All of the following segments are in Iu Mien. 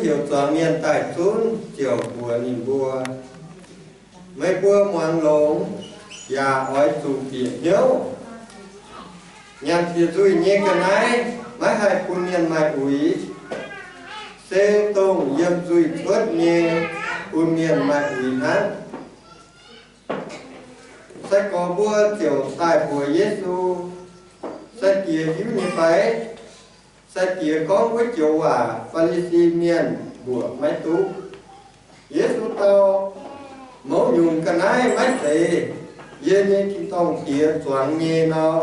heuc zuangx mienh daaih zunv ziouc mbuox ninh mbuo, meih mbuo muangx longx yaac oix zuqc bieqc hnyouv. Nyanc bieqc nzuih nyei ga'naaiv maiv haih bun mienh maaih uix, se dongh yiem nzuih cuotv nyei bun mienh maaih uix hnangv. Sai-gorx mbuo ziouc daaih mbuox Yesu, Sai-Diex hiuv nyei fai? Sai-Diex gorngv wuov joux waac Faa^li^si Mienh mbuoqc maiv duqv. Yesu dau, Mouz nyungc ga'naaiv maiv zeiz yie nyei tin-dorngh Diex zuangx nyei nor,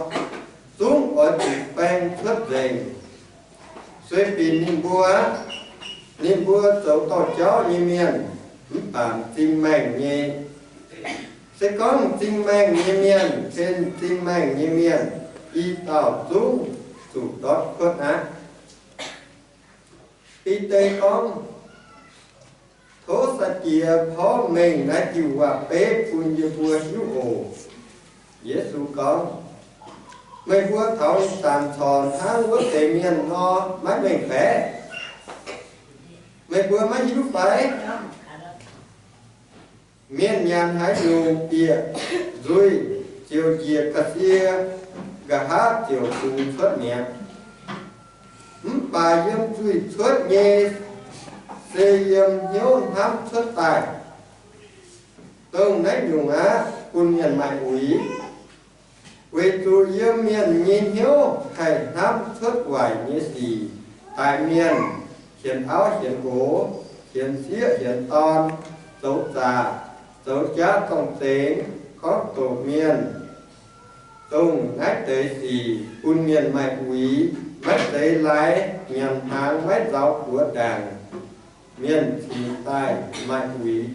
zungv oix zuqc baeng cuotv nzengc. Sueih binc ninh mbuo aqv. Ninh mbuo zoux dorh jauv nyei mienh, mv baac m'zing maengh nyei. Se gorngv m'zing maengh nyei mienh benx m'zing maengh nyei mienh, i dauh zungv zuqc ndortv kuotv aqv. Bide gorngv, Tov Sai-Diex porv mengh naaiv diuh waac-beiv bun yie mbuo hiuv oc. Yesu gorngv, Meih mbuo taux ih zanc corc hnangv wuov deix mienh nor, maiv mengh baeqv? Meih mbuo maiv hiuv fai? Mienh nyanc haaix nyungc bieqc nzuih ziouc njiec ga'sie, nqa'haav ziouc dungx cuotv mi'aqv. Mv baac yiem nzuih cuotv nyei se yiem hnyouv hnamv cuotv daaih. Dongh naaiv nyungc aqv bun mienh maaih uix. Weic zuqc yiem mienh nyei hnyouv haih hnamv cuotv waaic nyei sic, daix mienh, hienx auv hienx nqox, hienx sieqv hienx dorn, zoux zaqc, zoux jaav zorng-zengx, gorngv doqc mienh. Dongh naaiv deix sic bun mienh maaih uix, maiv zeiz laaix nyanc hnaangx maiv nzauz buoz ndaangc, mienh cingx daaih maaih uix.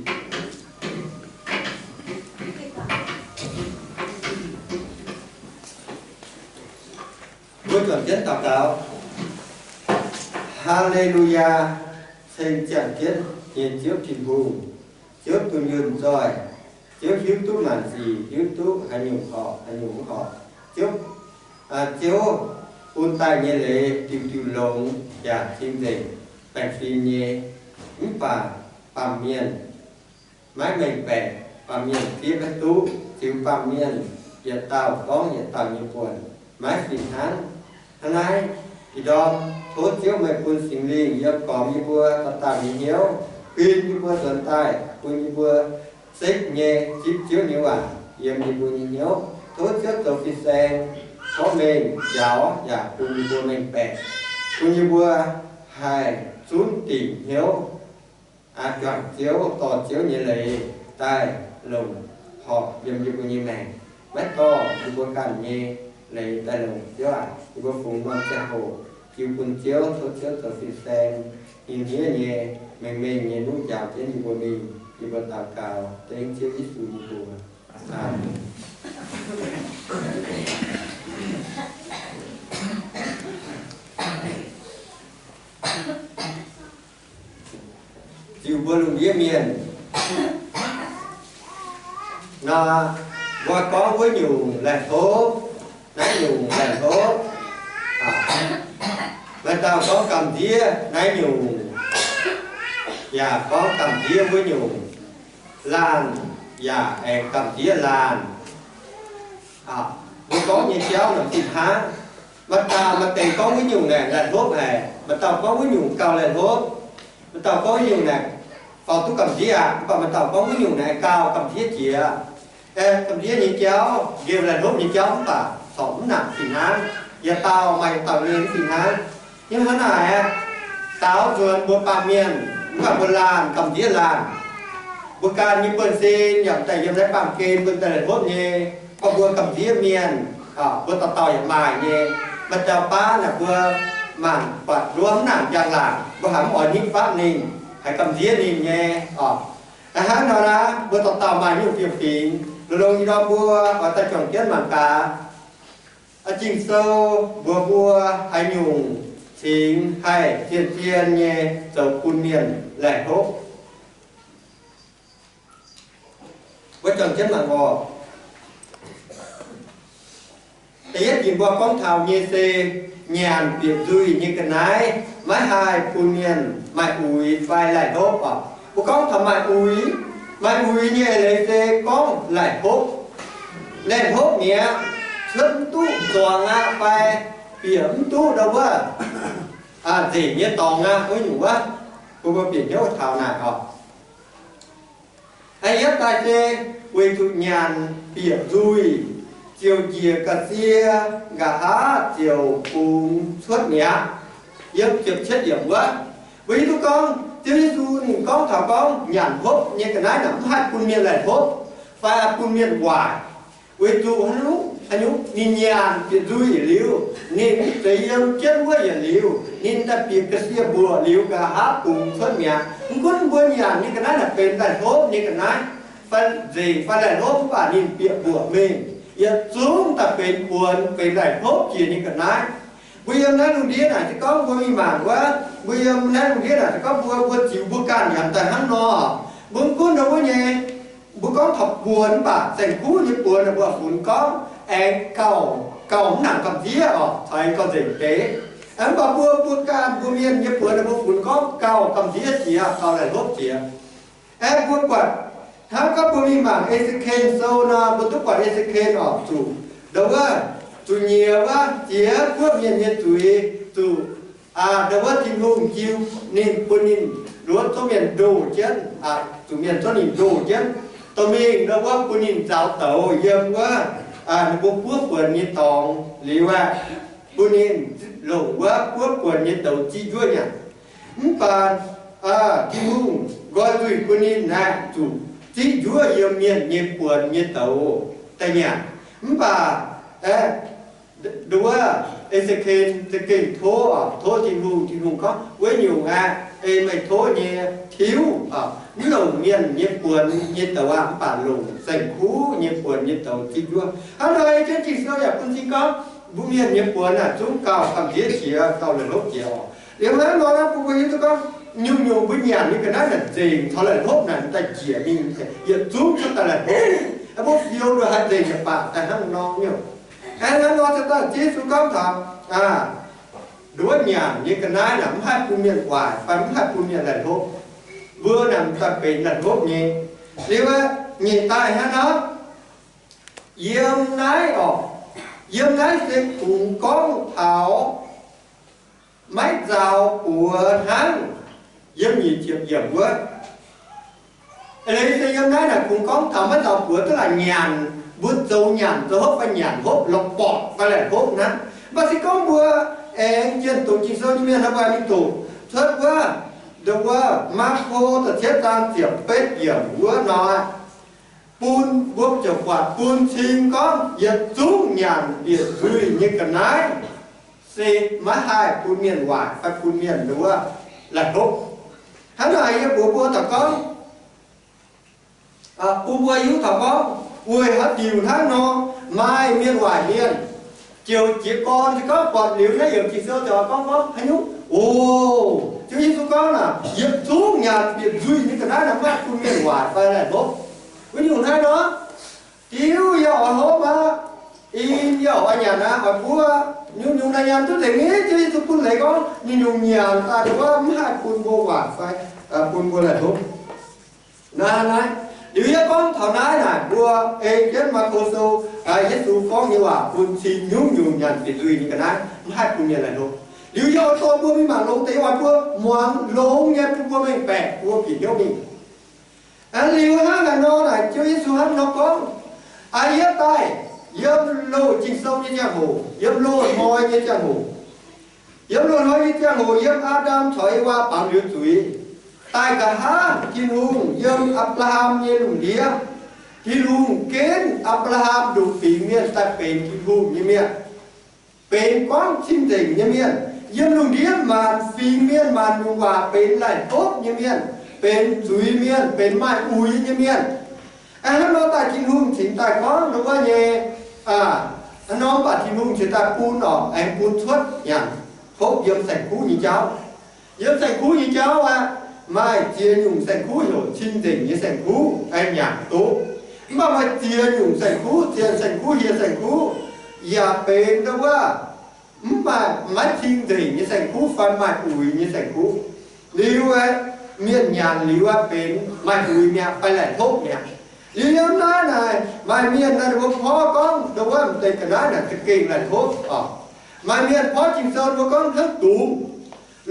Mbuo juangc jienv daux gaux. Haa^le^lu^yaa! Ceng ziangh jienv nyei Ziouv Tin-Hungh, Ziouv dunh yunh zoih, Ziouv hiuv duqv maanc sic, hiuv duqv haaix nyungc horpc, haaix nyungc mv horpc. Ziouv, Ziouv bun daaih nyei leiz diuc diuc longx yaac cing-nzengc, baengh fim nyei. Mv baac baamh mienh maiv mengh baeqc, baamh mienh zieqv maiv duqv, ziux baamh mienh yietc dauh gorngv yietc dauh nyei buonc, maiv fih hnangv. Hnangv naaiv, ih ndorm tov Ziouv meih bun Singx Lingh yiem gormx yie mbuo dauh dauh nyei hnyouv, huin yie mbuo nzuonx daaih, bun yie mbuo sekv nyei zipv Ziouv nyei waac yiem yie mbuo nyei hnyouv. Tov Ziouv zoux fin-saeng, tov mengh njaaux yaac bun yie mbuo mengh baeqc, bun yie mbuo haih zunv dingc hnyouv, aa, juangc Ziouv, dorh Ziouv nyei leiz daaih longc horpc yiem yie mbuo nyei maengc. Maiv dorh yie mbuo ganh nyei leiz daaih longc. Ziouv aac, yie mbuo fungx norm ziangh hoc jiu bun Ziouv, tov Ziouv zoux fin-saeng, hniev-hniev nyei, mengh mengh nyei nuqv njaaux jienv yie mbuo mingh. Yie mbuo daux gaux dengv Ziouv Yesu nyei mbuox. Aamen. Ziux mbuo lungh ndiev mienh nor, mbuo gorngv wuov nyungc laih hlopv, naaiv nyungc laih hlopv. Maaih dauh gorngv gamh nziev naaiv nyungc, yaac gorngv gamh nziev wuov nyungc. Laanh yaac aengx gamh nziev laanh. Mbuo gorngv nyei jauv naaic fih hnangv. Maaih dauh maaih deix gorngv wuov nyungc naaic laih hlopv haic, maaih dauh gorngv wuov nyungc gauh laih hlopv. Maaih dauh gorngv wuov nyungc naaic faaux duqv gamh nziev aqv, mv baac maaih dauh gorngv wuov nyungc naaic gauh gamh nziev jiex. Gamh nziev nyei jauv, nqemh laih hlopv nyei jauv mv baac corc mv nangc fih hnangv. Yietc dauh maaih yietc dauh nyei mv fih hnangv. Hnangv naaic aqv, daaux nzuonx mbuo baamh mienh, mv baac mbuo laanh gamh nziev laanh. Mbuo ganh nyei buonv-sin yaac daaih yiem naaiv baamh gen mbuo daaih laih hlopv nyei, gorngv mbuo gamh nziev mienh, mbuo dauh dauh yaac maaih nyei. Maaih dauh baav naaic mbuo mangc buatc nduov mv nangc njang-laangc, mbuo haiz mv oix hnangv fatv ninh, haiz gamh nziev ninh nyei. Hnangv nor naaiv mbuo dauh dauh maaih nyungc fiem-fingx, longx-longx ih ndorm mbuo oix daaih juangc jienv mangc gaax. Ging-Sou mbuox mbuo haaix nyungc cingx haih zien-zien nyei zoux bun mienh laih hlopv. Mbuo juangc jienv mangc oc. Da'yietv dingc mbuo gorngv taux nyei se nyanc bieqc nzuih nyei ga'naaiv maiv haih bun mienh maaih uix fai laih hlopv oc. Mbuo gorngv taux maaih uix, maaih uix nyei eix leiz se gorngv laih hlopv. Laih hlopv mi'aqv, cuotv mv duqv zuangx aqv fai bieqc mv duqv ndau wuov nzengc nyei dorngx aqv, wuov nyungc wuov. Mbuo mbuo bieqc hnyouv taux naaic oc. Aa, yietv daaih se weic zuqc nyanc bieqc nzuih ziouc njiec ga'sie, nqa'haav ziouc bungx cuotv mi'aqv. Yiem ziepc cietv yiemc wuov, mbuo hiuv duqv gorngv Ziouv Yesu ninh gorngv taux gorngv nyanc hopv nyei ga'naaiv naaic mv haih bun mienh laih hlopv fai bun mienh waaic. Weic zuqc haaix nyungc? Ninh nyanc bieqc nzuih yietc liuz, ninh mv zeiz yiem jienv wuov yietc liuz, ninh daaih bieqc ga'sie mbuoqc liuz, nqa'haav bungx cuotv mi'aqv. Mv gunv mbuo nyanc nyei ga'naaiv naaic benx laih hlopv nyei ga'naaiv, fai nzengc fai laih hlopv, mv baac ninh bieqc mbuoqc mingh, yietc zungv daaih benx buonx, benx laih hlopv jiex nyei ga'naaiv. Mbuo yiem naaiv lungh ndiev naaic se gorngv mbuo mingh mangc wuov, mbuo yiem naaiv lungh ndiev naaic se gorngv mbuo, mbuo ziux mbuo ganh yaac daaih hnangv nor. Mbuo mv gunv ndau wuov nyei, mbuo gorngv taux buonx, mv baac saeng-kuv nyei buonx naaic mbuo funx gorngv aengx gauh, gauh mv nangc gamh nziev oc, caux aengx gauh nzengc deix. Mv baac mbuo, mbuo ganh mbuo mienh nyei buonx naaic mbuo funx gorngv gauh gamh nziev jiex, gauh laih hlopv jiex. Aeqv, mbuo buatc hnangv gorngv mbuo mingh mangc E^se^ken Sou nor, mbuo duqv buatc E^se^ken oc, zuqc ndau wuov, zuqc nyiex wuov ziex guoqv mienh nyei zuiz, zuqc ndau wuov Tin-Hungh jiu ninh, bun ninh nduov zouv mienh ndoh jienv, zuqc mienh zouv ninh ndoh jienv, dorh mingh ndau wuov bun ninh nzaaux douz yiem wuov ninh mbuo buov buonc nyei dorngx liuz aeqv, bun ninh longc wuov buov buonc nyei douz ziqv njuov nyanc. Mv baac Tin-Hungh nqoi nzuih bun ninh aeqv, zuqc ziqv njuov yiem mienh nyei buonc nyei douz daaih nyanc. Mv baac aeqv, nduov, E^se^ken za'gengh tov, tov Tin-Hungh. Tin-Hungh gorngv, Wuov nyungc aeqv, ei meih tov nyei tiuv, mv longc mienh nyei buonc nyei douz aqv, mv baac longc saeng-kuv nyei buonc nyei douz ziqv njuov. Hnangv nor, ei jienv Ging-Sou yaac bun cing gorngv mbuo mienh nyei buonc naaic zungv gauh gamh nziev jiex, gauh laih hlopv jiex oc. Liuz hnangv nor naaiv bun mbuo hiuv duqv gorngv nyungc-nyungc mbuo nyanc nyei ga'naaiv naaic nzengc caux laih hlopv naaic daaih njiec mingh, yietc zungv cuotv daaih laih hlopv. Mbuo fioux nduqc haaix nzengc yaac baac daaih hnangv nor nyungc. Aeqv, hnangv nor cuotv daaih Ziouv Yesu gorngv taux nduov nyanc nyei ga'naaiv naaic mv haih bun mienh waaic fai mv haih bun mienh laih hlopv. Mbuo naaic daaih benx laih hlopv nyei. Liuz aeqv, nyeic daaih hnangv nor, yiem naaiv oc, yiem naaiv se kungx gorngv taux maiv nzaaux buoz hnangv yiem nyic ziepc yiemc wuov. Eix leiz se yiem naaiv naaic kungx gorngv taux maiv nzaaux buoz duqv laaic nyanc, mbuo zoux nyanc zoux hopv fai nyanc hopv la'borqc fai laih hlopv hnangv. Mv baac se gorngv mbuo aengx jienh doqc Ging-Sou nyei mienh nor, mbuo mingh doqc cuotv wuov, nduov wuov Maako da'cietv zaang ziepc betv yiemc wuov nor, bun mbuo ziouc buatc bun cing gorngv yietc zungv nyanc bieqc nzuih nyei ga'naaiv se maiv haih bun mienh waaic fai bun mienh nduov laih hlopv. Hnangv naaic yie mbuox mbuo taux gorngv, bun mbuo hiuv taux gorngv weic haaix diuc hnangv nor maaih mienh waaic mienh ziouc jiez gorn se gorngv buatc liuz naaiv yiemc Ging-Sou ziouc gorngv, gorngv haaix nyungc, o, Ziouv Yesu gorngv naaic, yietc zungv nyanc bieqc nzuih nyei ga'naaiv naaic maiv haih bun mienh waaic fai laih hlopv. Wuov nyungc naaiv nor, diuv yie oix hopv aqv, in yie oix nyanc aqv, oix buov, nyungc-nyungc naaic nyanc duqv nzengc nyei. Ziouv Yesu bun leiz gorngv nyungc-nyungc nyanc daaih nduov mv haih bun mbuo waaic fai bun mbuo laih hlopv. Naaiv, naaiv, liuz yie gorngv taux naaiv naaic mbuo ei jienv Maako Sou, Yesu gorngv nyei waac bun cing nyungc-nyungc nyanc bieqc nzuih nyei ga'naaiv mv haih bun mienh laih hlopv. Liuz yie oix dorh mbuo mingh mangc longx deix, oix bun mbuo muangx longx nyei bun mbuo mengh baeqc, bun mbuo bieqc hnyouv mingh. Liuz hnangv naaic nor naaic Ziouv Yesu hnangv nor gorngv, Aa, yietv daaih, yiem loz Ging-Sou nyei ziangh hoc, yiem loz-hnoi nyei ziangh hoc, yiem loz-hnoi nyei ziangh hoc, yiem Aa^ndam caux Ewaa baamz liuz zuiz, daaih nqa'haav Tin-Hungh yiem Apc^laa^ham nyei lungh ndiev, Tin-Hungh ginv Apc^laa^ham nduqc fingx mienh daaih benx Tin-Hungh nyei mienh, benx gorngv cing-nzengc nyei mienh. Yiem lungh ndiev maanc fingx mienh, maanc nyungc waac benx laih hlopv nyei mienh, benx zuiz mienh, benx maaih uix nyei mienh. Hnangv nor daaih Tin-Hungh cingx daaih gorngv nduov nyei, hnangv nor mv baac Tin-Hungh cingx daaih bun oc, aengx bun cuotv nyanc hopv yiem saeng-kuv nyei jauv. Yiem saeng-kuv nyei jauv aqv, maaih ziex nyungc saeng-kuv heuc cing-nzengc nyei saeng-kuv, aengx nyanc duqv. Mv baac maaih ziex nyungc saeng-kuv, ziex saeng-kuv, hieh saeng-kuv, yaac benx ndo wuov mv maaih, maiv cing-nzengc nyei saeng-kuv fai maaih uix nyei saeng-kuv. Liuz mienh nyanc liuz aqv benx maaih uix mi'aqv fai laih hlopv mi'aqv. Liuz yiem naaiv naaic maaih mienh naaic mbuo porv gorngv ndo wuov m'deix ga'naaiv naaic za'gengh laih hlopv oc. Maaih mienh porv Ging-Sou mbuo gorngv hnangv dungz,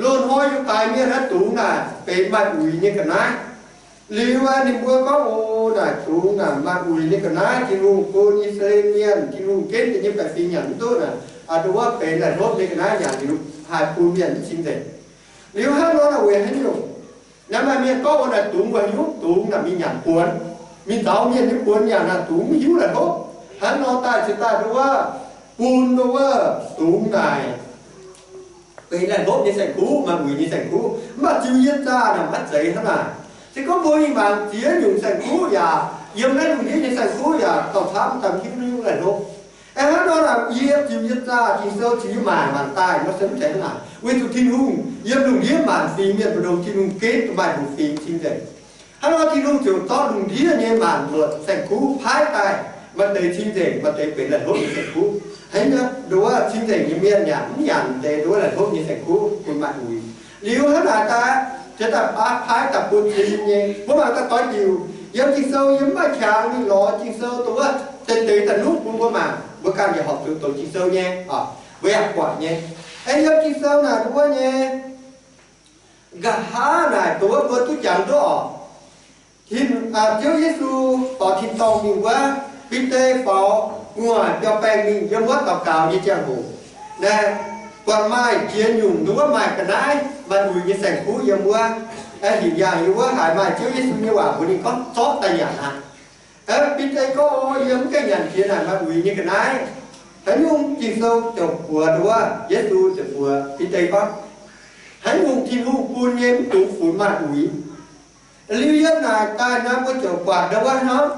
loz-hnoi Yiutai mienh naaiv dungz naaic benx maaih uix nyei ga'naaiv. Liuz ninh mbuo gorngv, o, naaic dungz naaic maaih uix nyei ga'naaiv, Tin-Hungh bun I^saa^laa^en Mienh, Tin-Hungh ginv deix nyei baeqc fingx nyanc mv duqv naaic, ndo wuov benx laih hlopv nyei ga'naaiv nyanc liuz haih bun mienh mv cing-nzengc. Liuz hnangv nor naaic weic haaix nyungc? Naaiv maaih mienh gorngv, o, naaic dungz wuov hiuv dungz naaic mingh nyanc buonc, mingh nzaaux mienh nyei buonc nyanc naaic dungz mv hiuv laih hlopv. Hnangv nor daaih cingx daaih ndo wuov bun ndo wuov dungz naaic benx laih hlopv nyei saeng-kuv, maaih uix nyei saeng-kuv. Mv baac ziux yie zaah naaic maiv zeiz hnangv naaic. Se gorngv mbuo mingh mangc ziex nyungc saeng-kuv yaac, yiem naaiv lungh ndiev nyei saeng-kuv yaac gauh camv daaih hiuv hiuv laih hlopv. Aengx hnangv nor naaic yie ziux yie zaah Ging-Sou ziux yie maaic maanc daaih nor se mv zeiz hnangv naaic. Weic zuqc Tin-Hungh yiem lungh ndiev maanc fingx mienh mbu'ndongx Tin-Hungh ginv duqv maaih mbuo fingx cing-nzengc. Hnangv nor Tin-Hungh ziouc zorqv lungh ndiev nyei maanc muotc saeng-kuv paaiv daaih, maaih deix cing-nzengc, maaih deix benx laih hlopv nyei saeng-kuv. Haiz ndo wuov cing-nzengc nyei mienh yaac mv nyanc deix ndo wuov laih hlopv nyei saeng-kuv bun maaih uix. Liuz hnangv naaic daaih, jiex daaih paaiv daaih bun cing nyei. Mbuo mangc gaax doix diuc yiem Ging-Sou, yie mv maaih qangx mingh lorz Ging-Sou ndo wuov deix deix daaih nuqv bun mbuo mangc, mbuo ganh yaac horpc zuqc doqc Ging-Sou nyei, mbuo yaac buatc nyei. Aengx yiem Ging-Sou naaic ndo wuov nyei nqa'haav naaic ndo wuov mbuo duqv jangx duqv oc. Ziouv Yesu dorh tin-dorngh mingh wuov, Bide faaux gu'nguaaic biaux baengh mingh yiem wuov daux gaux nyei ziangh hoc, naaiv buatc maaih jiex nyungc ndo wuov maaih ga'naaiv maaih uix nyei saeng-kuv yiem wuov. Hinc yaangh yiem wuov haiz maaih Ziouv Yesu nyei waac mbuox ninh gorngv zorqv daaih nyanc aqv. Bide gorngv, o, yie mv gaengh nyanc jiex naaic maaih uix nyei ga'naaiv. Haaix nyungc Ging-Sou ziouc mbuox ndo wuov, Yesu ziouc mbuox Bide gorngv, haaix nyungc Tin-Hungh bun nyei mv dungx funx maaih uix. Liuz yiem naaic daaih naaiv mbuo ziouc buatc ndo wuov hnangv,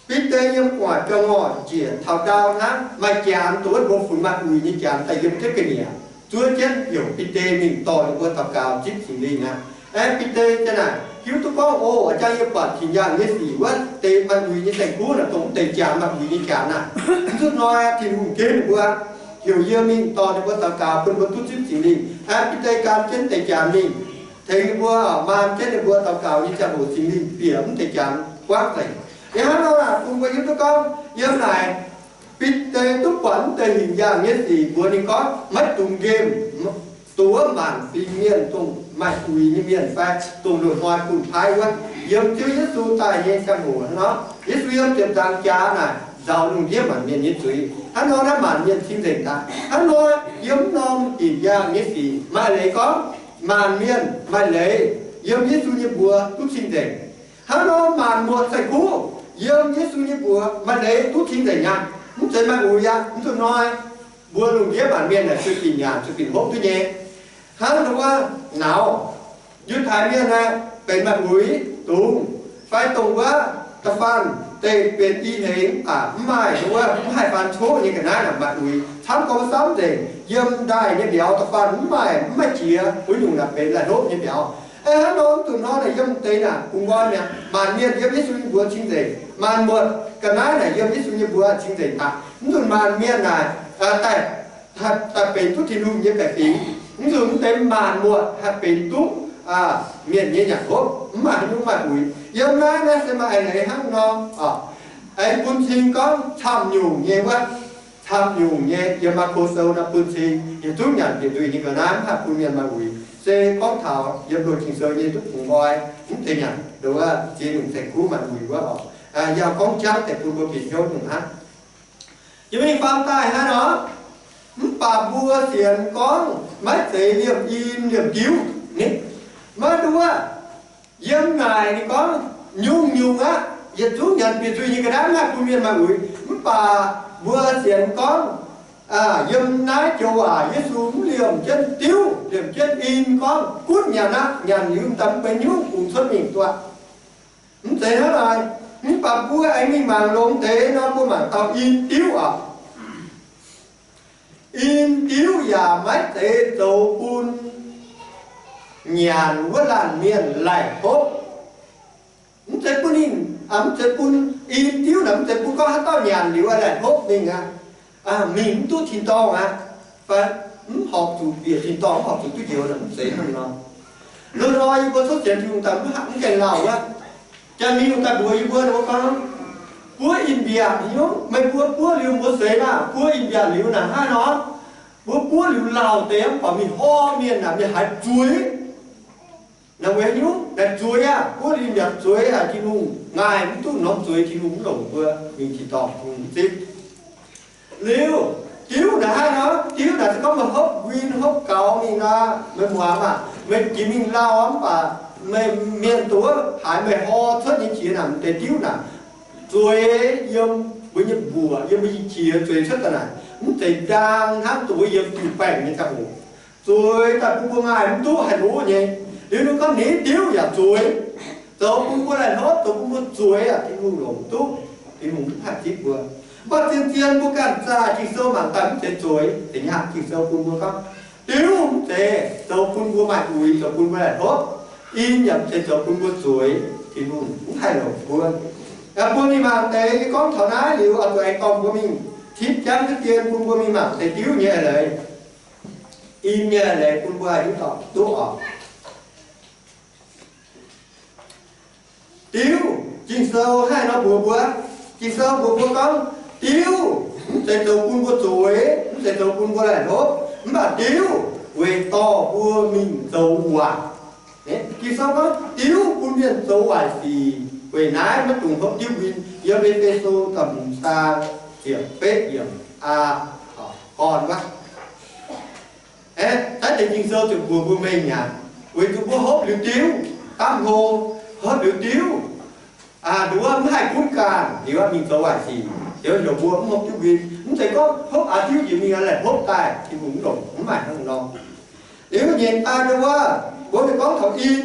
Bide yiem gu'nguaaic biaux ngorc njiec taux ndau hnangv, maaih janx ndo wuov mbuo funx maaih uix nyei janx daaih yiem jienv ga'nyiec, zuov jienv youc Bide mingh dorh ninh mbuo daux gaux zipv Singx Lingh aqv. Aeqv, Bide ziouc naaic hiuv duqv gorngv, o, a'jang yie buatc hinc yaangh nyei sic wuov deix maaih uix nyei saeng-kuv naaic, dongh mv deix janx maaih uix nyei janx naaic. Mv zuqc hnoi Tin-Hungh ginv ninh mbuo, heuc yie mingh dorh ninh mbuo daux gaux bun ninh mbuo duqv zipv Singx Lingh. Aeqv, Bide gan jienv deix janx mingh tengx ninh mbuo, maan jienv ninh mbuo daux gaux nyei ziangh hoc Singx Lingh bieqc mv deix janx buangv nzengc. Ih hnangv nor naaic bun mbuo hiuv duqv gorngv yiem naaic Bide duqv buatc mv deix hinc yaangh nyei sic mbuox ninh gorngv maiv dungx nqemh dongh wuov maanc fingx mienh, dongh maaih uix nyei mienh fai dongh loz-hnoi bun paaiv wuov. Yiem Ziouv Yesu daaih nyei ziangh hoc nor, Yesu yiem ziepc nzaangc jaax naaic nzaaux lungh ndiev maanc mienh nyei zuiz. Hnangv nor naaiv maanc mienh cing-nzengc daaih. Hnangv nor yiem norm hinc yaangh nyei sic maaih leiz gorngv maanc mienh maaih leiz yiem Yesu nyei mbuox duqv cing-nzengc. Hnangv nor maanc muotc saeng-kuv yiem Yesu nyei mbuox maaih leiz duqv cing-nzengc aqv. Mv zeiz maaih uix aqv. Mv zuqc hnoi mbuo lungh ndiev maanc mienh naaic zuqc binc nyanc zuqc binc hopv duqv nyei. Hnangv nduov nauz, Yiutai mienh aeqv, benx maaih uix dungz, fai dongh wuov da'faanh deic-bieqc i hengx aqv, mv maaih ndo wuov mv haih faan coqv nyei ga'naaiv naaic maaih uix. Camv gorngv samv nzengc, yiem ndaaih nyei mbiauz da'faanh mv maaih, mv maaih jiex wuov nyungc naaic benx laih hlopv nyei mbiauz. Hnangv nor mv zuqc hnoi naaic yiem deix naaic bungx nqoi mi'aqv. Maanc mienh yiem Yesu nyei mbuox cing-nzengc. Maanc muotc ga'naaiv naaic yiem Yesu nyei mbuox cing-nzengc daaih. Mv zuqc maanc mienh naaic daaih, daaih benx duqv Tin-Hungh nyei baeqc fingx. Mv zuqc mv deix maanc muotc haih benx duqv mienh nyei nyanc hopv, mv maaih haaix nyungc maaih uix. Yiem naaiv naaiv se maaih eix leiz hnangv nor. Aengx bun cing gorngv camv nyungc nyei wuov, camv nyungc nyei yiem Maako Sou naaiv bun cing yietc zungv nyanc bieqc nzuih nyei ga'naaiv mv haih bun mienh maaih uix. Se gorngv taux yiem loz Ging-Sou nyei duqv bungx nqoi, mv deix nyanc ndo wuov ziex nyungc saeng-kuv maaih uix wuov oc. Yaac gorngv jangv deix bun mbuo bieqc hnyouv nyungc hnangv. Yiem mingh faam daaih hnangv nor, mv baac mbuo sienx gorngv maiv zeiz liemh in liemh diuv ni. Maiv ndo wuov, yiem naaic ninh gorngv nyungc-nyungc aqv, yietc zungv nyanc bieqc nzuih nyei ga'naaiv mv haih bun mienh maaih uix. Mv baac mbuo sienx gorngv yiem naaiv joux waac Yesu mv liemh jienv diuv liemh jienv in gorngv gunv nyanc aqv, nyanc liuz m'daaih mv benx nyungc bungx cuotv mingh duqv. Mv zeiz hnangv naaic. Mv baac mbuo aengx mingh mangc longx deix nor mbuo mangc taux in diuv oc. In diuv yaac maiv zeiz zoux bun nyanc wuov laanh mienh laih hlopv. Mv zeiz bun ninh, mv zeiz bun in diuv naaic, mv zeiz bun gorngv haaix dauh nyanc liuz laih hlopv mingh aqv. mingh mv duqv tin-dorngh aqv, fai mv horpc zuqc bieqc tin-dorngh, mv horpc zuqc duqv njoux naaic, mv zeiz hnangv nor. Loz-hnoi yie mbuo cuotv sienx Tin-Hungh daaih mv gaengh lauh wuov, janx-mienh daaih mbuox yie mbuo gorngv, buov in-mbiaatc hnyouv, meih mbuo buov liuz mbuo seix maah, buov in-mbiaatc liuz naaic hnangv nor, mbuo buov liuz lauh deix mv baac mingh horv mienh naaic, mienh haiz zueiz. Naaic weic haaix nyungc? Naaic zueiz aqv. Buov liuz mbiaatc zueiz haic, Tin-Hungh, ngaih mv duqv norm zueiz, Tin-Hungh mv longc mbuo mingh tin-dorngh, Tin-Hungh mv zipv. Liuz diuv naaic hnangv nor, diuv naaic se gorngv meih hopv nquin hopv gaux mingh nor, meih muangx maah, meih jiex mingh lauh mv baac meih mienh doz haiz meih hor cuotv nyei qiex naaic, m'deix diuv naaic zueiz yiem mbuo nyei mbuoqc, yiem mbuo nyei qiex zueiz cuotv daaih naaic, mv zeiz ndaang hnangv doz yiem diuh baengh nyei ziangh hoc. Zueiz daaih bun mbuo ngaih mv duqv haaix nyungc nyei. Liuz ninh gorngv ninh diuv yaac zueiz, zoux bun mbuo laih hlopv, zoux bun mbuo zueiz aqv. Tin-Hungh longc duqv, Tin-Hungh mv haih zipv mbuo. Mv baac zien-zien mbuo ganh zaah Ging-Sou mangc daaih mv zeiz zueiz. Da'nyeic Ging-Sou bun mbuo gorngv, diuv mv zeiz zoux bun mbuo maaih uix, zoux bun mbuo laih hlopv. In yaac mv zeiz zoux bun mbuo zueiz. Tin-Hungh mv haih longc mbuo. Mbuo mingh mangc deix, yie gorngv taux naaiv liuz oix zuqc aengx dorh mbuo mingh tipv jangv deix dien bun mbuo mingh mangc deix diuv nyei leiz, in nyei leiz bun mbuo hiuv duqv oc. Diuv, Ging-Sou haih nor mbuox mbuo, Ging-Sou mbuox mbuo gorngv, diuv mv zeiz zoux bun mbuo zueiz, mv zeiz zoux bun mbuo laih hlopv, mv baac diuv weic dorh mbuo mingh zoux waaic. Ging-Sou gorngv diuv bun mienh zoux waaic sic. Weic naaiv maiv dungx hopv diuv nquin. Yiem E^fe^so da'hmz zaang ziepc betv yiemc a, gorn wuov. Aeqv, naaiv deix Ging-Sou ziouc mbuox mbuo mengh nyanc, weic zuqc mbuo hopv liuz diuv, dapv hlo, hopv liuz diuv, nduov mv haih gunv ganh, liuz mingh zoux waaic sic, liuz heuc mbuo mv hopv diuv nquin. Mv zeiz gorngv hopv aqv diuv njiec mingh aqv, laih hopv daaih Tin-Hungh mv longc, mv maaih hnangv nor. Liuz nyienc daaih nduov, mbuo mingh gorngv taux in,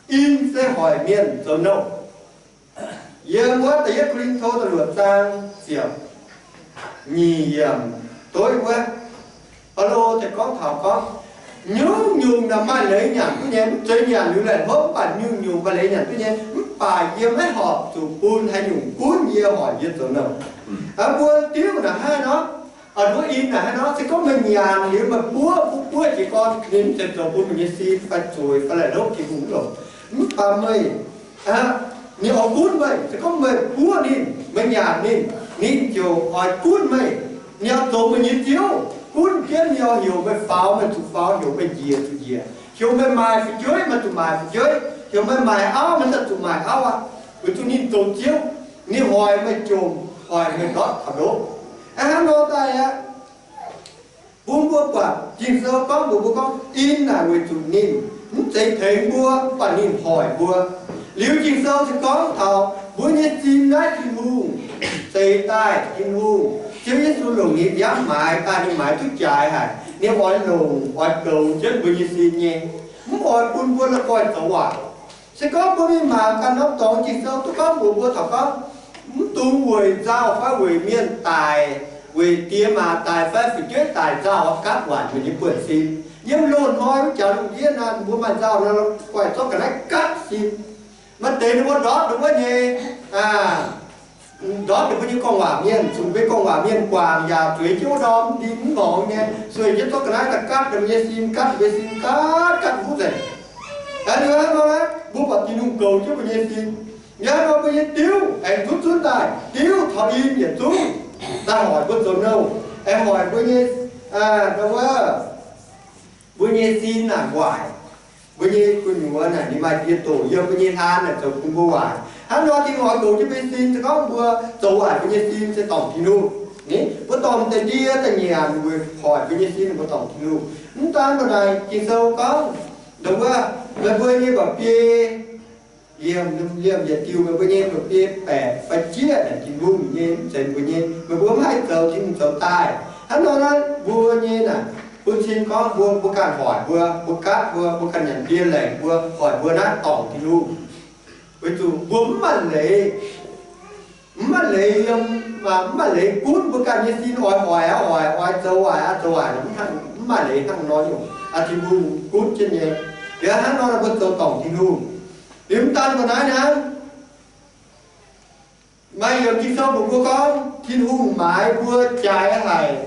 in se hoic mienh zoux nouh. Yiem wuov da'yietv Ko^lin^to da'luoqc zaang ziepc nyic yiemc doiv wuov, Baulo ziouc gorngv taux gorngv, nyungc-nyungc naaic maaih leiz nyanc duqv nyei, mv zeiz nyanc liuz laih hlopv, mv baac nyungc-nyungc maaih leiz nyanc duqv nyei, mv baac yie maiv horpc zuqc bun haaix nyungc gunv yie hoic yie zoux nouh. Mbuo diuv naaic hnangv nor, nduov in naaic hnangv nor, se gorngv meih nyanc liuz meih buov, buov, buov jiez gorn, ninh mv zeiz zoux bun meih nyei sin fai zueiz fai laih hlopv, Tin-Hungh mv longc. Mv baac meih, ninh oix gunv meih. Se gorngv meih buov ninh, meih nyanc ninh, ninh ziouc oix gunv meih. Ninh oix zoux meih nyei ziouv, gunv jienv ninh oix heuc meih faaux meih zuqc faaux, heuc meih njiec zuqc njiec, heuc meih maaic fu'jueiv meih zuqc maaic fu'jueiv, heuc meih maaic auv meih daaih zuqc maaic auv aqv. Weic zuqc ninh zoux ziouv, ninh hoic meih jomc, hoic meih ndortv taux ndoqv. Hnangv nor daaih aqv. Bun mbuo buatc Ging-Sou gorngv mbuox mbuo gorngv, in naaic weic zuqc ninh mv zeiz tengx mbuo, mv baac ninh hoic mbuo. Liuz Ging-Sou se gorngv taux mbuo nyei sin naaiv Tin-Hungh zeix daaih. Tin-Hungh, Ziouv Yesu longc ninh nziaamv maaiz daaih, ninh maaiz duqv jaaix haic. Ninh oix longc, oix goux jienv mbuo nyei sin nyei, mv oix bun mbuo la'guaih zoux waaic. Se gorngv mbuo mingh mangc ganh norm dorngx Ging-Sou duqv gorngv mbuox mbuo taux gorngv, mv dungx weic nzauh fai weic mienh daic, weic diex maac daic fai fu'jueiv daic nzauh gatv waaic meih nyei buonv-sin. Yiem loz-hnoi wuov jaax lungh ndiev naaiv, mbuo maaih nzauh nor, la'guaih zorqv ga'naaiv gatv sin. Maaih deix ninh mbuo ndortv ninh mbuo nyei, ndortv ninh mbuo nyei gorngv waac mienh, zuqc mbuo nyei gorngv waac mienh guangc yaac zueiz jienv wuov ndorm mv ndin mv ngorngx nyei, sueih jienv zorqv ga'naaiv daaih gatv ninh mbuo nyei sin, gatv ninh mbuo sin, gatv gatv huv nzengc. Aa, ninh hnangv nor, mbuo buatc Tin-Hungh goux jienv mbuo nyei sin. Yie hnangv nor mbuo nyei diuv aengx zunv zunv daaih, diuv taux in yietc zungv daaih hoic mbuo zoux nouh, aengx hoic mbuo nyei, wuov, mbuo nyei sin naaic waaic. Mbuo nyei gu'nyuoz naaic ninh maaih die doqc yiem mbuo nyei hlaan naaic zoux bun mbuo waaic. Hnangv nor Tin-Hungh oix goux jienv mbuo nyei sin, se gorngv mbuo zoux waaic mbuo nyei sin se dorngc Tin-Hungh. Ni, mbuo dorngc deix ndie daaih nyanc weic hoic mbuo nyei sin, mbuo dorngc Tin-Hungh. Mv daan mbuo naaic, Ging-Sou gorngv, ndongc wuov, meih mbuo nyei mba'biei, liemh, liemh yietc diuh meih mbuo nyei mba'biei baeqc fai jieqv naaic Tin-Hungh nyei, mv zeiz mbuo nyei. Meih mbuo mv haih zoux Tin-Hungh zoux daaih. Hnangv nor naaiv mbuo nyei naaic bun cing gorngv mbuo, mbuo ganh hoic mbuo, mbuo gatv mbuo, mbuo ganh nyanc ndie laengc mbuo, hoic mbuo naaiv dorngc Tin-Hungh. Weic zuqc mbuo mv maaih leiz, mv maaih leiz yiem, mv maaih leiz gunv mbuo ganh nyei sin oix hoic aqv hoic, oix zoux waaic aqv zoux waaic, mv maaih leiz hnangv nor nyungc. Aa, Tin-Hungh gunv jienv nyei. Liuz hnangv nor mbuo zoux dorngc Tin-Hungh. Liuz mv daan mbuo naaiv hnangv. Maaih yiemc Ging-Sou mbuox mbuo gorngv, Tin-Hungh maaiz mbuo jaaix haic.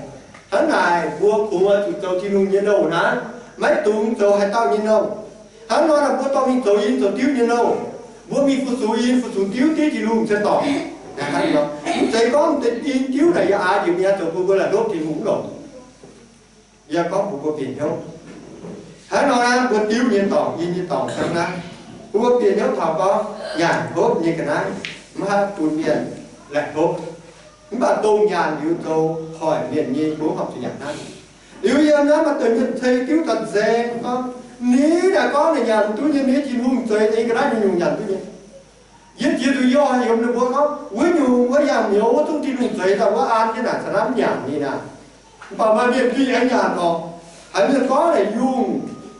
Hnangv naaic mbuo kungx oix zuqc zoux Tin-Hungh nyei nouh hnangv, maiv dungx zoux haaix dauh nyei nouh. Hnangv nor naaic mbuo dorh mingh zoux in zoux diuv nyei nouh. Mbuo mingh fu-sux in fu-sux diuv, div Tin-Hungh se dorngc. Mv zeiz gorngv deix in diuv naaic yaac aax njiec mi'aqv, zoux bun mbuo laih hlopv Tin-Hungh longc. Yie gorngv bun mbuo bieqc hnyouv. Hnangv nor naaiv mbuo diuv nyei dorngc, in nyei dorngc hnangv naaiv. Bun mbuo bieqc hnyouv taux gorngv nyanc hopv nyei ga'naaiv maiv haih bun mienh laih hlopv. Mv baac dongh nyanc liuz zoux hoic mienh nyei, mbuo horpc zuqc nyanc hnangv. Liuz yiem naaiv maaih deix mienh ceix diuv daaih nzaeng gorngv, Ninh naaic gorngv ninh nyanc duqv nyei, ninh Tin-Hungh zeix nyei ga'naaiv nyungc-nyungc nyanc duqv nyei. Yie jiex nduqc yie oix heuc ninh mbuo gorngv, Wuov nyungc wuov yangh miouz wuov zungv Tin-Hungh zeix daaih wuov an jienv naaic caux naaiv mv nyanc ninh aqv. Mv baac maaih mienh duqv aengx nyanc orqc. Haiz mienh gorngv naaic yungh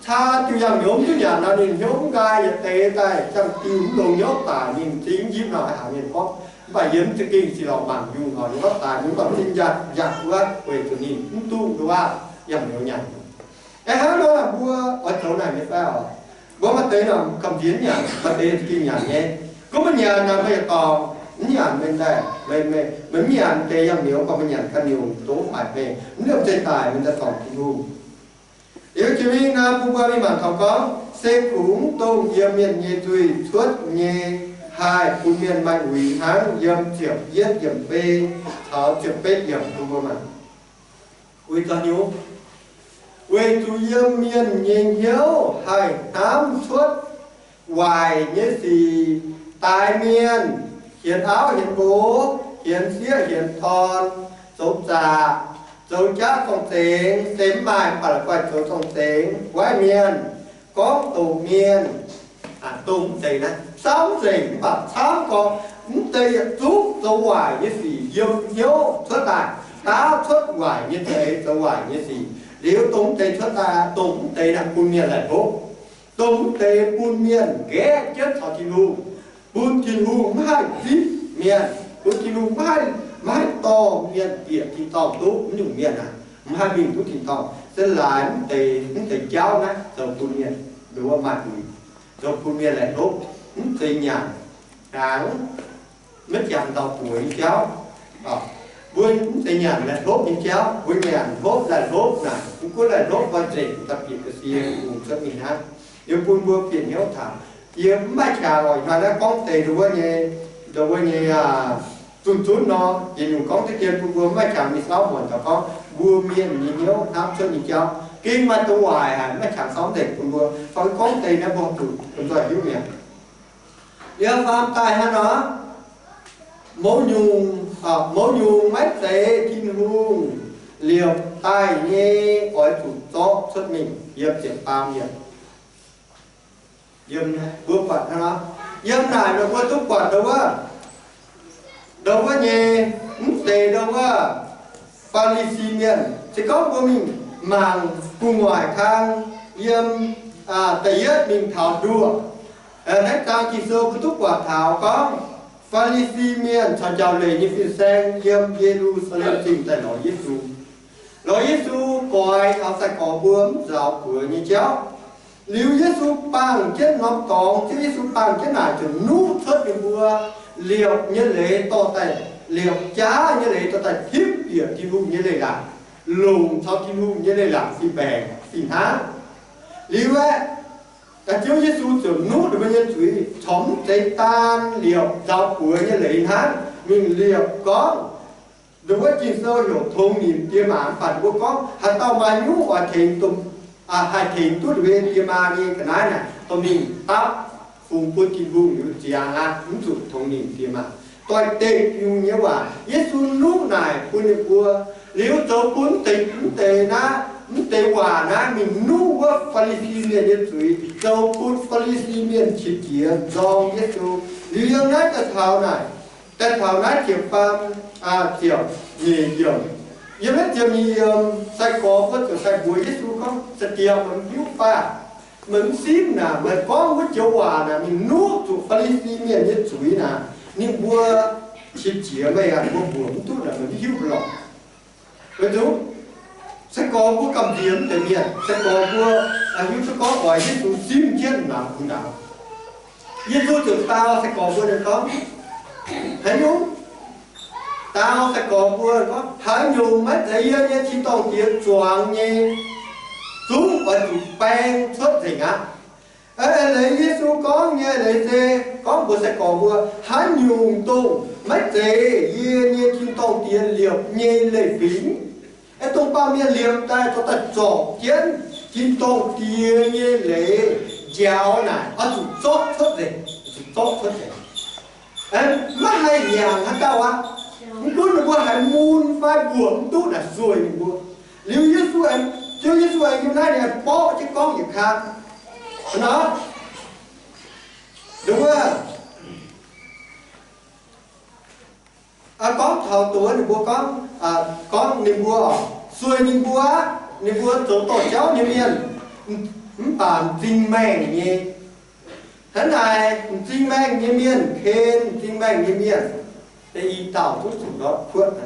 caa diuh yangh miouz mv duqv nyanc nor, ninh hnyouv mv nqaai yietc deix daaih, jangx diuh mv longx hnyouv daic, ninh zingx mv njipv nor, haiz mienh gorngv. Mv baac yie mv za'gengh sic lorqc mangc yungh horc ninh gorngv daic, ninh mv baac zingh njaatc njaatc wuov weic zuqc ninh mv duqv nduov yangh miouz nyanc. Aeqv, hnangv nor mbuo oix zoux naaic nyei fai oc? Mbuo maaih deix nor gamh nziex nyanc, maaih deix za'gengh nyanc nyei. Gunv meih nyanc naaic meih yietc dorngc, mv nyanc meih daaih, meih, meih mv nyanc deix yangh miouz, gorngv meih nyanc ganh nyungc, doqc mv baac meih mv liemh zeih daic, meih daaih dorngc Tin-Hungh. Liuz jiex mingh naaic bun mbuo mingh mangc taux gorngv, se kungx dongh yiem mienh nyei nzuih cuotv nyei haih bun mienh maaih uix hnangv yiem ziepc yietv yiemc fei caux ziepc betv yiemc bun mbuo mangc. Weic zuqc hnyouv, weic zuqc yiem mienh nyei hnyouv haih hnamv cuotv waaic nyei sic, daaix mienh, hienx auv hienx nqox, hienx sieqv hienx torn, zoux zaqc, zoux jaav zorng-zengx, se mv maaih mv baac la'guaih zoux zorng-zengx, guaiv mienh, gorngv doqc mienh, dongh mv deix naaiv camv nzengc, mv baac camv gorngv mv deix yietc zungv zoux waaic nyei sic yiem hnyouv cuotv daaih, daav cuotv waaic nyei za'eix zoux waaic nyei sic. Liuz dongh mv deix cuotv daaih, dongh mv deix naaic bun mienh laih hlopv. Dongh mv deix bun mienh nqaeqv jienv caux Tin-Hungh, bun Tin-Hungh maiv haih zipv mienh, bun Tin-Hungh maiv haih, maiv haih dorh mienh bieqc tin-dorngh duqv. Mv nyungc mienh aah, mv haih mingh duqv tin-dorngh. Se laaix mv deix, mv deix jauv naaiv zoux bun mienh nduov maaih uix, zoux bun mienh laih hlopv, mv zeiz nyanc hnaangx, maiv jangx ndau-buoz nyei jauv. Mbuo mv zeiz nyanc laih hlopv nyei jauv. Mbuo nyanc hopv laih hlopv naaic, mv gunv laih hlopv nqoi nzengc, da'bieqc ga'sie hungh cuotv mingh hnangv. Yie bun mbuo bieqc hnyouv taux, yie mv maaih qangx oix hnoi naaiv gorngv deix ndau wuov nyei, ndau wuov nyei, zunh zunv nor, yietc nyungc gorngv deix dien bun mbuo mv maaih qangx mingh sauv muonc taux gorngv mbuo mienh nyei hnyouv hnamv cuotv nyei jauv gengh maaih doz waaic haic, mv maaih qangx sauv nzengc bun mbuo. Fai gorngv deix naaiv mbuo zuqc lomh nzoih hiuv mi'aqv. Liuz faam daaih hnangv nor, mouz nyungc, mouz nyungc maiv zeiz Tin-Hungh liepc daaih nyei oix zuqc zorqv cuotv mingh yiem ziepc faam yiemc. Yiem mbuo buatc hnangv nor, yiem naaic meih mbuo duqv buatc ndau wuov, ndau wuov nyei, mv zeiz ndau wuov Faa^li^si Mienh. Se gorngv mbuo mingh mangc gu'nguaaic kang yiem da'yietv mingh taux nduoh, naaiv zaang Ging-Sou mbuo duqv buatc taux gorngv Faa^li^si Mienh caux njaaux leiz nyei fin-saeng yiem Ye^lu^saa^lem Zingh daaih lorz Yesu. Lorz Yesu goix taux sai-gorx mbuo mv nzaaux buoz nyei jauv. Liuz Yesu bangh jienv norm dorngx, Ziouv Yesu bangh jienv naaic ziouc nuqv cuotv ninh mbuo liepc nyei leiz dorh daaih, liepc jaav nyei leiz dorh daaih tipv bieqc Tin-Hungh nyei leiz-latc, longc caux Tin-Hungh nyei leiz-latc fih mbaengc fih hnangv. Liuz aeqv, Ziouv Yesu ziouc nuqv ninh mbuo nyei zuiz, corc mv zeiz daan liepc nzaaux buoz nyei leiz hnangv, mingh liepc gorngv, ndau wuov Ging-Sou heuc tongx nimc die maac, mv baac ninh mbuo gorngv haaix dauh maaih nyungc oix tengx, haih tengx duqv ninh mbuo nyei die maa nyei ga'naaiv naaic, dorh mingh dapv fungx bun Tin-Hungh liuz ziangx aqv, mv zuqc tongx nimc die maac. Doix-dekc nyungc nyei waac Yesu nuqv naaic bun ninh mbuo. Liuz zoux bun mv deix, mv deix naaiv, mv deix waac naaiv mingh nuqv wuov Faa^li^si Mienh nyei zuiz, zoux bun Faa^li^si Mienh qiex jiez nzorng Yesu. Liuz yiem naaiv daaih taux naaic, daaih taux naaiv ziepc faam, ziepc nyeic yiemc. Yiem naaiv ziepc nyeic yiemc, sai-gorx mbuo ziouc daaih mbuox Yesu gorngv, Sai-Diex, meih mv hiuv fai? Meih mv simv naaic, meih gorngv wuov joux waac naaic mingh nuqv zuqc Faa^li^si Mienh nyei zuiz naaic, ninh mbuo qiex jiez meih aqv, mbuo mbuox mv duqv naaic, meih mv hiuv lorqc. Weic zuqc sai-gorx mbuo gamh nziex mv deix mienh, sai-gorx mbuo hiuv duqv gorngv oix Yesu simv jienv naaic bun ndaangc. Yesu ziouc dau sai-gorx mbuo gorngv, Haaix nyungc Daauh sai-gorx mbuo gorngv, haaix nyungc maiv zeiz yie nyei tin-dorngh Diex zuangx nyei, zungv oix zuqc baeng cuotv nzengc aqv. Eix leiz Yesu gorngv nyei leiz se gorngv mbuox sai-gorx mbuo, haaix nyungc dongh maiv zeiz yie nyei tin-dorngh Diex liepc nyei leiz-fingx, aeqv, dongh baamh mienh liepc daaih dorh daaih zorpc jienv tin-dorngh Diex nyei leiz njaaux naaic, oix zuqc zorqv cuotv nzengc, zuqc zorqv cuotv nzengc. Maiv haih nyanc haaix dauh aqv. Mv gunv ninh mbuo haiz mun fai mbuoqc mv duqv naaic sueih ninh mbuo. Liuz Yesu aengx, Ziouv Yesu aengx yiem naaiv ninh aengx borqv jienv gorngv yietc kang. Hnangv nor, ninh mbuo gorngv taux doz ninh mbuo gorngv, gorngv ninh mbuo sueih ninh mbuo, ninh mbuo zoux dorh jauv nyei mienh, mv baac m'zing maengh nyei. Hnangv naaic m'zing maengh nyei mienh ken m'zing maengh nyei mienh, deix i dauh duqv zuqc ndortv kuotv.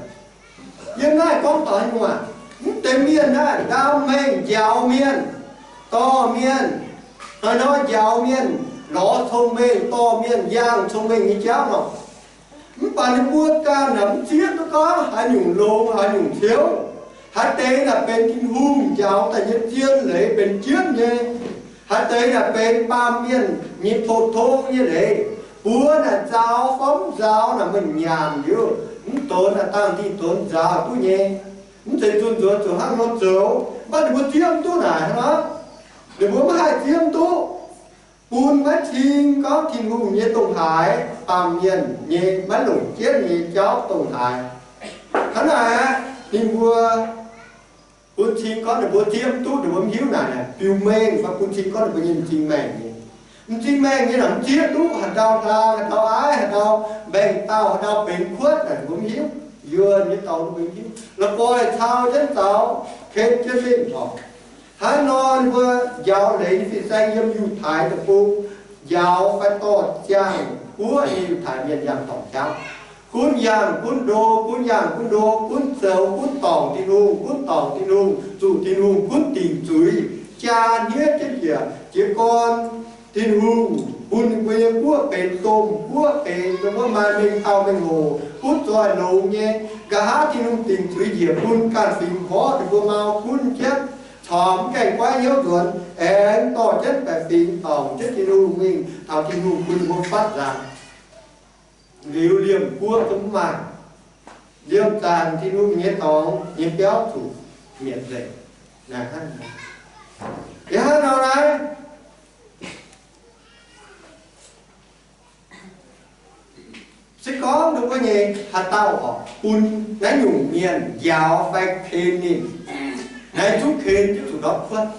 Yiem naaiv gorngv taux haaix nyungc aac? Mv deix mienh naaiv ndaam mengh njaaux mienh, dorh mienh, hnoi-hnoi njaaux mienh, lorz cong-mengh dorh mienh, yangh cong-mengh nyei jauv nor. Mv baac ninh mbuo ganh naaic mv zieqv duqv gorngv haaix nyungc longx haaix nyungc ciouv. Haaix deix naaic benx Tin-Hungh njaaux daaih nyei zien leiz benx jienv nyei. Haaix deix naaic benx baamh mienh nyei pou-tong nyei leiz. Buoz naaic nzaaux fai mv nzaaux naaic meih nyanc liuz, mv donx naaic dangh dingh donx nzaaux duqv nyei. Mv zeiz zunh nzuonx zuqc hnangv nor zoux, mv baac ninh mbuo zieqv mv duqv naaic hnangv nor. Ninh mbuo maiv haih zieqv mv duqv, bun maiv cing gorngv Tin-Hungh nyei dongh haaix, baamh mienh nyei maiv longc jienv nyei jauv dongh haaix. Hnangv naaic aqv, ninh mbuo bun cing gorngv ninh mbuo zieqv mv duqv, ninh mbuo mv hiuv naaic, biux mengh fai bun cing gorngv ninh mbuo nyei m'zing maengh nyei. M'zing maengh nyei naaic mv zieqv duqv, haaix dauh hlang, haaix dauh aiv, haaix dauh mbaengx dauh, haaix dauh benx kuotv naaic, ninh mbuo mv hiuv. Yuonh nyei dorngx ninh mbuo mv hiuv. La'guaih cau jienv zaux, ken jienv mingh oc. Hnangv nor ninh mbuo njaaux leiz nyei fin-saeng yiem Yiutai deic-bung, njaaux fai dorh ziangh buov nyei Yiutai mienh yangh dorngc jauv. Gunv yangh gunv ndo, gunv yangh gunv ndo, gunv zoux gunv dorngc Tin-Hungh, gunv dorngc Tin-Hungh, zuqc Tin-Hungh gunv dingc zuiz, jaa hniev jienv njiec. Jiez gorn Tin-Hungh bun ninh mbuo nyei guoqv benx domh guoqv, benx dongh wuov maaih mengh taux mengh hoc, butv zoih longx nyei. Nqa'haav Tin-Hungh dingc zuiz njiec bun ganh fingx mborqv ninh mbuo mau gunv jienv, corc mv gaengh goiv hnyouv nzuonx, aengx dorh jienv baeqc fingx dorngc jienv Tin-Hungh mingh taux Tin-Hungh bun ninh mbuo fatv nzangc. Liuz liemh guoqv zungv mv maaih. Liemh zanc Tin-Hungh nyei dorngx nyei biauv zuqc mietc nzengc. Naaiv hnangv nor, yie hnangv nor naaiv, se gorngv ninh mbuo nyei haaix dauh oc bun naaiv nyungc mienh njaaux fai ken ninh, naaiv zungv ken jienv zuqc ndortv kuotv.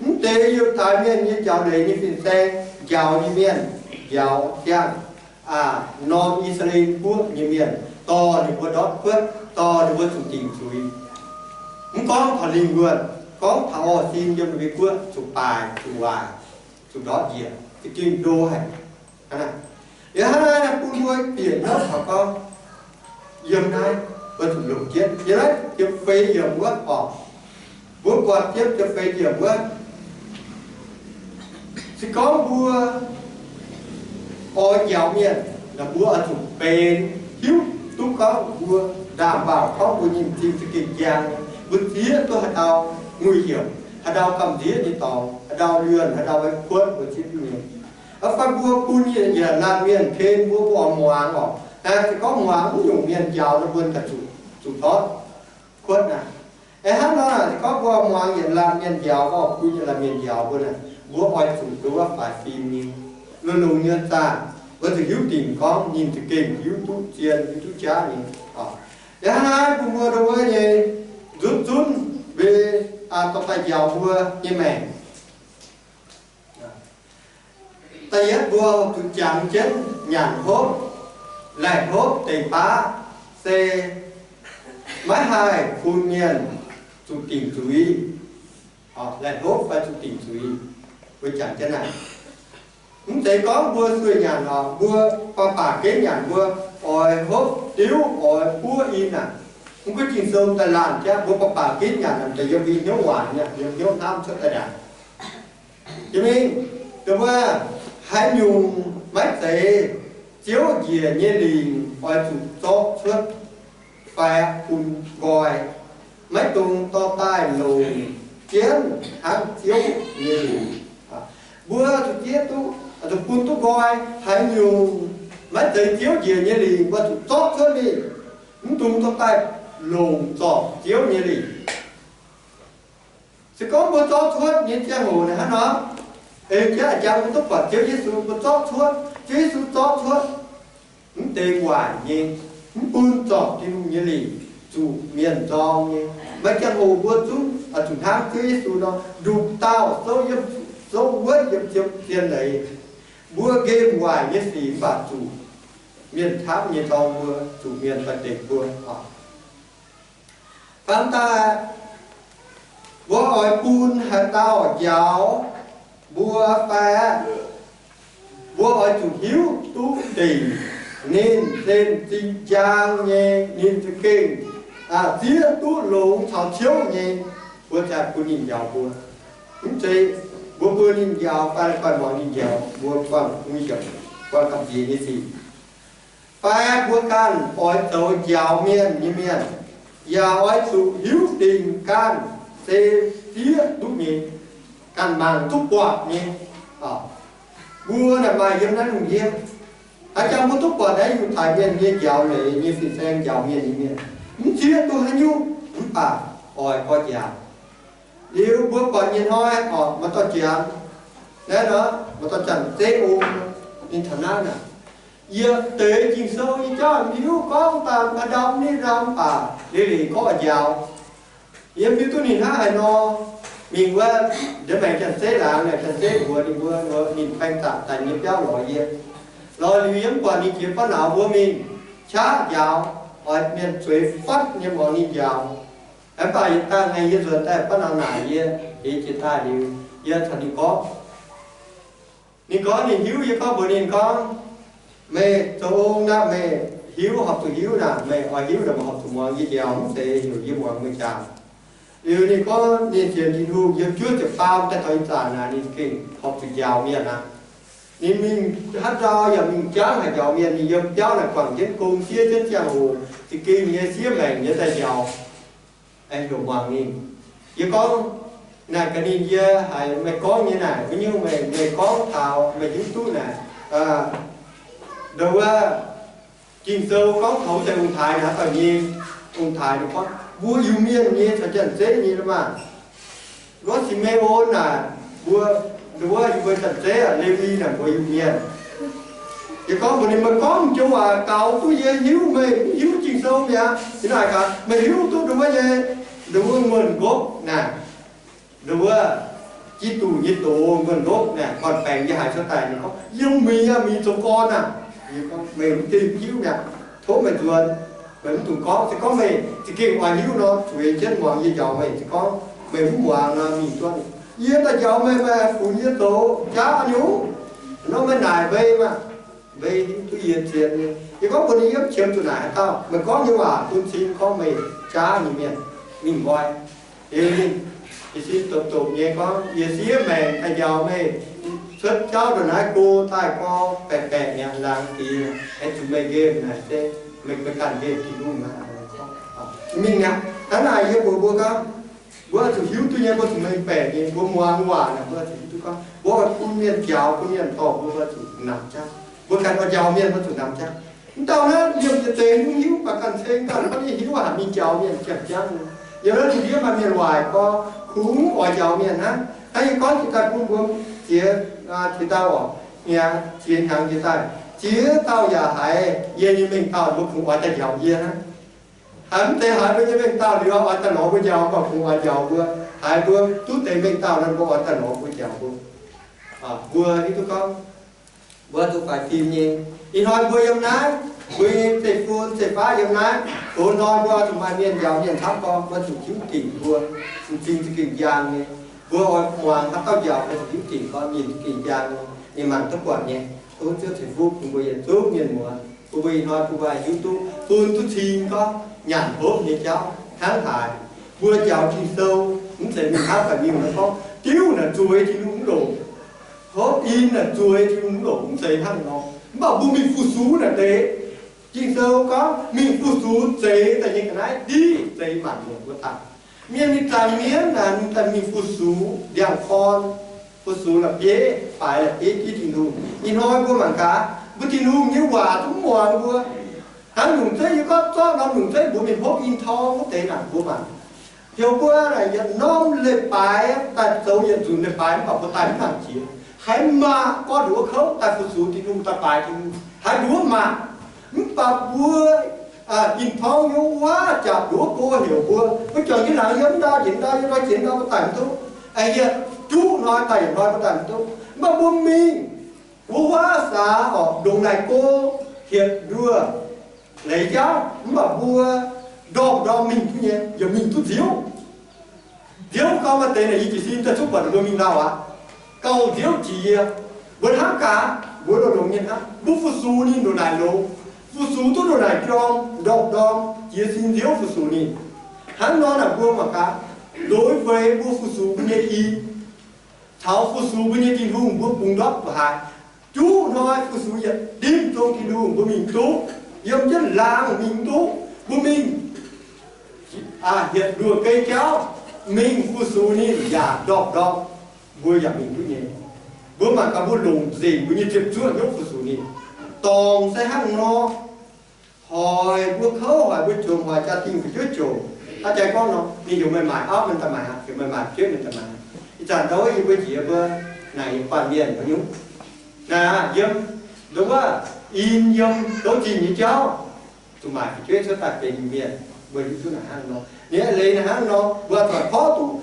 Mv deix Yiutai mienh nyei njaaux leiz nyei fin-saeng, njaaux nyei mienh, njaaux ziangh norm I^saa^laa^en Guoqv nyei mienh, dorh ninh mbuo ndortv kuotv, dorh ninh mbuo zuqc dingc zuiz. Mv gorngv taux lingh wuonh, gorngv taux orv sin yiem ninh mbuo guoqv zuqc baaic, zuqc waaic, zuqc ndortv njiec, za'gengh ndo haic. Liuz hnangv naaiv bun mbuo bieqc hnyouv taux gorngv, yiem naaiv mbuo zuqc longc jienv, yiem naaiv ziepc feix yiemc wuov oc, mbuo buatc yiem ziepc feix yiemc wuov, se gorngv mbuo oix njaaux mienh, mbuo oix zuqc benx hiuv duqv gorngv mbuo ndaamv-mbaauh gorngv mbuo nyei m'zing za'gengh njang, mbuo zieqv duqv haaix dauh nguiz-hiemc, haaix dauh gamh nziev nyei dorngx, haaix dauh yuonh, haaix dauh maiv kuotv, mbuo zieqv duqv nyei. Fai mbuo bun yie yietc laanh mienh ken mbuo, mbuo oix muangx oc. Se gorngv muangx mv nyungc mienh njaaux ninh mbuo daaih zuqc, zuqc ndortv kuotv naaic. Hnangv nor, se gorngv mbuo muangx yietc laanh mienh njaaux, mbuo bun yietc laanh mienh njaaux mbuo naaic, mbuo oix zuqc nduov faix fim nyei, longx-longx nyei zaah, mbuo zuqc hiuv dingc gorngv ninh za'gengh hiuv duqv zien, hiuv duqv jaav nyei. Yie hnangv naaiv bun mbuo ndo wuov nyei nzutv zunv mbe dorh daaih njaaux mbuo nyei maengc. Da'yietv mbuo zuqc jangx jienv nyanc hopv, laih hopv deix baav se maiv haih bun mienh zuqc dingc zuiz. Laih hopv fai zuqc dingc zuiz, mbuo jangx jienv naaic. Mv zeiz gorngv mbuo sueih nyanc oc, mbuo baac baac ginv nyanc, mbuo oix hopv diuv, oix buov in aqv. Mv gunv Ging-Sou daaih laanh jaav mbuo baac baac ginv nyanc, da'yietv mbuo hnyouv waanc nyei, yiem hnyouv hnamv cuotv daaih ndaangc. Jiex mingh, dongh wuov, haaix nyungc maiv zeiz Ziouv njiec nyei lingc oix zuqc zorqv cuotv. baeqc bun nqoi, maiv dungx dorh daaih longc jienv hnangv Ziouv nyei lingc. Mbuo zuqc zieqv duqv, zuqc bun duqv nqoi. Haaix nyungc maiv zeiz Ziouv njiec nyei lingc, mbuo zuqc zorqv cuotv mingh, mv dungx dorh daaih longc zorc Ziouv nyei lingc. Se gorngv mbuo zorqv cuotv nyei ziangh hoc naaic hnangv nor, ei jienv a'jang mbuo duqv buatc Ziouv Yesu, mbuo zorqv cuotv, Ziouv Yesu zorqv cuotv mv deix waaic nyei, mv bun zorc Tin-Hungh nyei lingc, zuqc mienh nzorng nyei. Maaih ziangh hoc mbuo zungv zuqc hnangv Ziouv Yesu nor, nduqc dauh souv yiem, souv wuonv yiem zien leiz. Mbuo nqemh waaic nyei sic mv baac zuqc mienh camv nyei nzorng mbuo, zuqc mienh baeqc dengc mbuo oc. Hnamv daaih, mbuo oix bun haaix dauh njaaux mbuo fai? Mbuo oix zuqc hiuv duqv dingc ninh zinh zinh njang nyei, ninh za'gengh zieqv duqv longx caux ciouv nyei, mbuo ziouc bun ninh njaaux mbuo. Mv zeiz mbuo bun ninh njaaux fai, fai muangx ninh njaaux, mbuo buangh, buangh gamh nziex nyei sic. Fai mbuo ganh oix zoux njaaux mienh nyei mienh, yaac oix zuqc hiuv dingc ganh se zieqv duqv nyei, ganh mangc duqv buatc nyei. Mbuo naaic maaih yiem naaiv lungh ndiev, haaix jangx mbuo duqv buatc naaiv Yiutai mienh nyei njaaux leiz nyei fin-saeng, njaaux mienh nyei mienh, mv zieqv duqv haaix nyungc, mv baac oix gorx njaaux. Liuz mbuo buatc nyei hnoi oc, maaih dauh jangx, naaiv nor, maaih dauh Janx-Zeiv Ong, ninh taux naaiv naaic, yietc deix Ging-Sou nyei jauv mv hiuv, gorngv daaih mv ndau mv ndau mv baac leiz-leiz gorngv oix njaaux. Yie mv hiuv duqv ninh hnangv haaix nor. Mingh wuov ndiev maengx Janx-Zeiv laangz, Janx-Zeiv mbuox ninh mbuo, ninh baeng zanc daaih nyei biauv lorz yie. Lorz liuz yie mv buatc ninh jiex baav nauz mbuo mingh qaqv njaaux, oix mienh zueiz fatv nyei muangx ninh njaaux. Mv baac yietc dangh aengx yie nzuonx daaih baav nauz naaic yie, yie jiex daaih liuz, yie caux ninh gorngv. Ninh gorngv ninh hiuv, yie gorngv mbuox ninh gorngv, meih zoux ong naaic, meih hiuv, horpc zuqc hiuv naaic, meih oix hiuv naaic, meih horpc zuqc muangx yie njaaux, mv zeiz heuc yie muangx meih njaaux. Liuz ninh gorngv ninh sienx Tin-Hungh yiem juov ziepc faam daaih taux ih zanc naaic, ninh gengh horpc zuqc njaaux mienh aqv. Ninh mingh haaix ndau yaac mingh jangv haaix njaaux mienh. Ninh yiem biauv naaic guangc jienv gong, siev jienv ziangh hoc, za'gengh nyei siev maengc nyei daaih njaaux, aengx heuc muangx ninh. Yie gorngv naaic gaax ninh, yie haiz meih gorngv nyei naaic wuov nyungc, meih, meih gorngv taux meih hiuv duqv naaic, nduov wuov, Ging-Sou gorngv taux wuov deix ong-taaix naaic, haaix dauh nyei ong-taaix, ninh gorngv mbuo Iu-Mienh nyei caux Janx-Zeiv nyei maah. Wuov Si^me^on naaic mbuo, nduov wuov, yie mbuo Janx-Zeiv aqv, Le^wi naaic mbuo Iu-Mienh. Yie gorngv mbuox ninh, meih gorngv joux waac gaux duqv yie hiuv, meih mv hiuv Ging-Sou mi'aqv. Yie naaic gaax, meih hiuv duqv nduov wuov nyei, nduov wuov nguồn gốc naaic, nduov wuov Giduc nyei doz nguồn gốc naaic, gorn-baengx yie haiz cuotv daaih. Ninh gorngv yiem mingh aqv, mingh zoux gorn aqv. Yie gorngv meih mv dingh hiuv mi'aqv, tov meih nzuonx, meih mv dungx gorngv. Se gorngv meih za'gengh oix hiuv nor, zueiz jienv muangx yie njaaux meih. Se gorngv meih mv muangx nor, mingh duqv. Yie daaih njaaux meih, meih funx yie zoux jaav nyungc nor, meih naaic mbei maah. Mbei hiuv duqv yie zien nyei. Yie gorngv mbuox ninh, yie mv qiemx zuqc naaic haaix dauh. Meih gorngv nyei waac bun cing gorngv meih jaav nyei mienh, mingh nqoi. Liuz ninh, ninh sin doqc doqc nyei gorngv, yie siev maengc daaih njaaux meih cuotv jauv ndongc naaiv go daaih gorngv baeqc baeqc mi'aqv, laangz diex, aengx zuqc meih nqemh naaic se meih, meih ganh nqemh Tin-Hungh aqv. Mingh aqv. Hnangv naaic yie mbuox mbuo gorngv, mbuo zuqc hiuv duqv nyei, mbuo zuqc mengh baeqc nyei, mbuo muangx waac naaic mbuo zuqc hiuv duqv gorngv, mbuo oix bun mienh njaaux, bun mienh dorh mbuo, mbuo zuqc namx jangv. Mbuo ganh oix njaaux mienh, mbuo zuqc namx jangv. Mv dauh naaiv liemh yietc deix mv hiuv, mv baac ganh ceng dauh gorngv ninh hiuv haic, mingh njaaux mienh ziangh jangv. Yiem naaiv lungh ndiev maaih mienh waaic gorx, kungx oix njaaux mienh hnangv. Hnangv yie gorngv jiex daaih bun mbuo jiex, jiex daaih oc, hnyangx, jiex hnyangx jiex daaih, jiex dauh yaac haiz yie nyei mengh dauh mbuo kungx oix daaih njaaux yie hnangv. Haiz mv deix haiz mbuo nyei mengh dauh liuz oix daaih lorz mbuo njaaux, mv baac kungx oix njaaux mbuo. Haiz mbuo duqv deix mengh dauh nor, mbuo oix daaih lorz mbuo njaaux mbuo. Mbuo hiuv duqv gorngv, mbuo zuqc faix fim nyei. Ih hnoi mbuo yiem naaiv, mbuo nyei zeiv-fun zeiv-faqv yiem naaiv, gox hnoi mbuo zuqc maaih mienh njaaux mienh camv gorngv, mbuo zuqc hiuv dingc mbuo, m'zing za'gengh njang nyei. Mbuo oix muangx haaix dauh njaaux, mbuo zuqc hiuv dingc gorngv ninh za'gengh njang nyei, ninh mangc duqv buatc nyei. Tov Ziouv ceix fuqv bun mbuo yietc zungv mienh muoz, bun mbuo ih hnoi bun mbuo haih hiuv duqv, bun duqv cing gorngv nyanc hopv nyei jauv hnangv haaix. Mbuo njaaux Ging-Sou, mv zeiz mingh hnangv baac mingh gorngv diuv naaic zueiz Tin-Hungh mv longc, hopv in naaic zueiz Tin-Hungh mv longc, mv zeiz hnangv nor. Mv baac mbuo mingh fu-sux naaic deix, Ging-Sou gorngv mingh fu-sux zeix daaih nyei ga'naaiv ndiqv zeix maanc muotc wuov dauh. Mienh ninh zaangc mienv naaic, ninh daaih mingh fu-sux ndiangx-gorn, fu-sux la'bieiv, faix la'bieiv jienv Tin-Hungh. Ih hnoi mbuo mangc gaax, mbuo Tin-Hungh nyei waac zungv muangx mbuo. Hnangv nyungc zeiv yie gorngv zorqv norm nyungc zeiv mbuox mienh hopv in torng wuov deix naaic mbuo mangc. Heuc mbuo naaic yietc norm leiz-baaix daaih zoux yietc nzunc leiz-baaix, mv baac mbuo daaih mv nangc jiex. Haiz maac gorngv nduov kouv daaih fu-sux Tin-Hungh, daaih baaix Tin-Hungh, haiz nduov maac. Mv baac mbuo in torng nyei waac jaax nduov go heuc mbuo, mbuo juangc jienv laangz yiem ndau jiex ndau, yiem ndau jiex ndau, mbuo daaih mv duqv. Aengx yietc juqv hnoi daaih yietc hnoi, mbuo daaih mv duqv. Mv baac mbuo mingh, mbuo huaav saax orqc, ndongc naaic go hietc nduoh leiz jauv, mv baac mbuo ndorm-ndorm mingh duqv nyei, yaac mingh duqv nziouv. Nziouv gau maaih deix naaic yie jiez sin daaih zungv buatc mbuo mingh lauh aqv. Gauh nziouv jiex yie. Mbuo hnamv gaax, mbuo longx-longx nyei hnamv, mbuo fu-sux ninh ndongc naaic longx. Fu-sux duqv ndongc naaic jorm, ndorm-ndorm jiez sin nziouv fu-sux ninh. Hnangv nor naaic mbuo mangc gaax, lorz feix mbuo fu-sux mbuo nyei i caux fu-sux mbuo nyei Tin-Hungh mbuo bungx ndortv mbuo haiz. Juqv hnoi fu-sux yietc dimv zong Tin-Hungh mbuo mingh duqv, yiem jienv laangz mingh duqv, mbuo mingh hietc nduoh gei jauv mingh fu-sux ninh yaac ndorm-ndorm mbuo yaac mingh duqv nyei. Mbuo mangc gaax mbuo longc nzengc mbuo nyei ziepc zuoqv hnyouv fu-sux ninh. Dorngc se hnangv nor, hoic mbuo kouv, hoic mbuo jomc, hoic jaa-dingh fu'jueiv jomc. Hnangv jaax gorngv nor, ninh heuc meih maaic auv, meih daaih maaic aqv. Heuc meih maaic fu'jueiv, meih daaih maaic aqv. Ih zanc ndau yie mbuo njiec mbuo naaic yiem baamh mienh nyungc, naaic yiem ndau wuov, in yiem ndouv zinh nyei jauv, zuqc maaic fu'jueiv cuotv daaih benx mienh. Mbuo hiuv duqv naaic hnangv nor, ninh leiz naaic hnangv nor, mbuo zuqc porv duqv,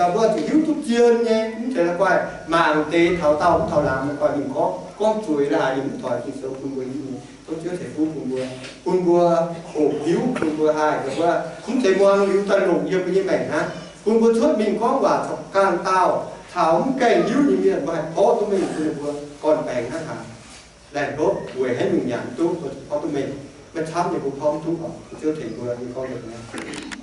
mbuo zuqc hiuv duqv zien nyei. Mv zeiz la'guaih mangc deix taux daauh mv taux laangz, la'guaih mingh gorngv, gorngv zueiz laaix, yie mv toix Ging-Sou bun mbuo hiuv nyei. Tov Ziouv ceix fuqv bun mbuo, bun mbuo hoqc hiuv, bun mbuo haih, mbuo mv zeiz muangx liuz daaih longc yiem mbuo nyei maengc hnangv. Bun mbuo cuotv mingh gorngv waac caux ganh dauh, caux mv gaengh hiuv nyei mienh, mbuo haih porv duqv mengh bun ninh mbuo gorn-baengx hnangv haaix. Laengz hopv weic haaix nyungc nyanc duqv, mbuo porv duqv mengh. Maiv camv nyei mbuo porv mv duqv oc. Ziouv tengx mbuo nyei gorngv nyei.